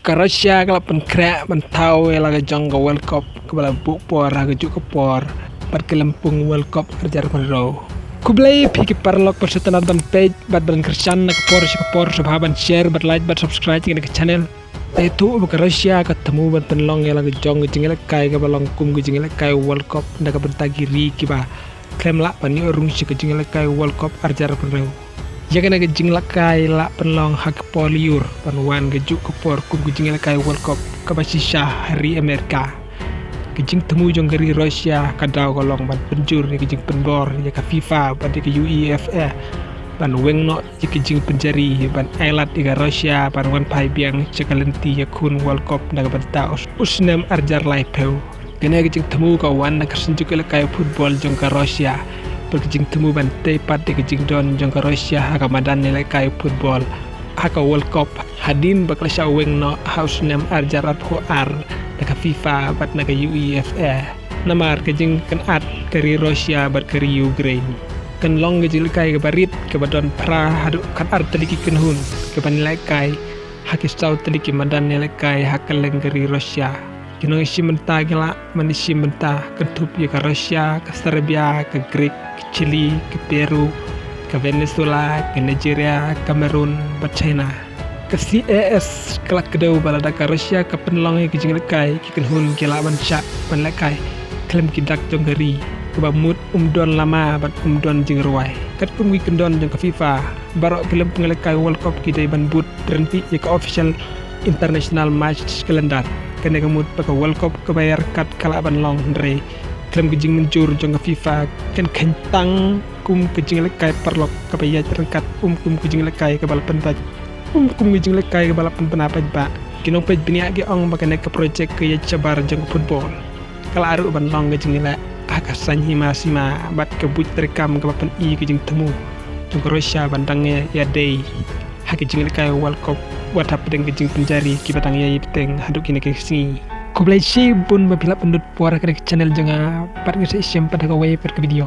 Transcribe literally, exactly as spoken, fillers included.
Ka Russia ka la pynkhreh ban thaw ïa la ka jong ka World Cup kaba la buh por ha ka juh ka por bad ka lympung World Cup arhajar arphew hynriew. Khublei phi ki paralok ba sngewtynnad ban peit bad ban kyrshan na ka por sha ka por, sngewbha ban share bad like bad subscribe ïa kane ka channel. Te to ba ka Russia ka thmu ban pynlong ïa la ka jong ka jingïalehkai kaba long kum ka jingïalehkai World Cup na ka bynta ki ri kiba khlem lah ban ïoh rung sha ka jingïalehkai World Cup arhajar arphew hynriew. Ïa kane ka jingïalehkai la pynlong ha ka por lyiur ban wan ka juh ka por kum ka jingïalehkai World Cup kaba shisha ha ri Amerika. Ka jingthmu jong ka ri Russia ka daw ka long ban pynjur ïa ka jingpynbor ïa ka FIFA bad ïa ka UEFA ban weng noh ïa ka jingpynjari ban ailad ïa ka Russia ban wan phai biang sha ka lynti ïakhun World Cup na ka bynta u snem arhajar laiphew. Kane ka jingthmu ka wan na ka synjuk ïalehkai football jong ka Russia bad ka jingthmu ban tei pat ïa ka jingdon jong ka Russia ha ka madan ïalehkai football ha ka World Cup hadien ba ka la shah weng noh ha u snem arhajar arphew ar na ka FIFA bad na ka UEFA. Namar ka jingkynad ka ri Russia bad ka ri Ukraine kan long ka jingïalehkai kaba rit kaba don phra haduh khatar tylli ki kynhun kiban ïalehkai ha ki saw tylli ki madan ïalehkai ha kylleng ka ri Russia. Ki nongshim bynta ki lah ban shim bynta kynthup ïa ka Russia, ka Serbia, ka Greek, ka Chile, ka Peru, ka Venezuela, ka Nigeria, Cameroon bad China. Ka CAS ka la kdew ba lada ka Russia ka pynlong ïa ka jingïalehkai, ki kynhun ki lah ban shah ban lehkai khlem ki dak jong ka ri, kaba mut um don lama bad um don jingrwai. Katkum ki kyndon jong ka FIFA, baroh ki lympung ïalehkai World Cup ki dei ban bud ryntih ïa ka official international match calendar. Kane ka mut ba ka World Cup kaba ïaryngkat ka lah ban long, hynrei khlem ka jingmynjur jong ka FIFA kan kheiñ tang kum ka jingïalehkai paralok kaba ïaid ryngkat, um kum ka jingïalehkai kaba la pynbeit, um kum ka jingïalehkai kaba la pynbna paidbah. Ki nongpeit bniah ki ong ba kane ka projek ka ïaid shabar jong ka football ka lah ruh ban long ka jingïaleh ha ka saiñ hima sima bad ka buit treikam kaba pyni ka jingthmu jong ka Russia ban dang ïa, ïadei ha ka jingïalehkai World Cup wat hapdeng ka jingpynjari kiba dang ïai bteng haduh kine ki sngi. Khublei shibun ba phi la pynlut por ha kane ka channel jong nga, bad ngin sa ïashem pat ha kawei pat ka video.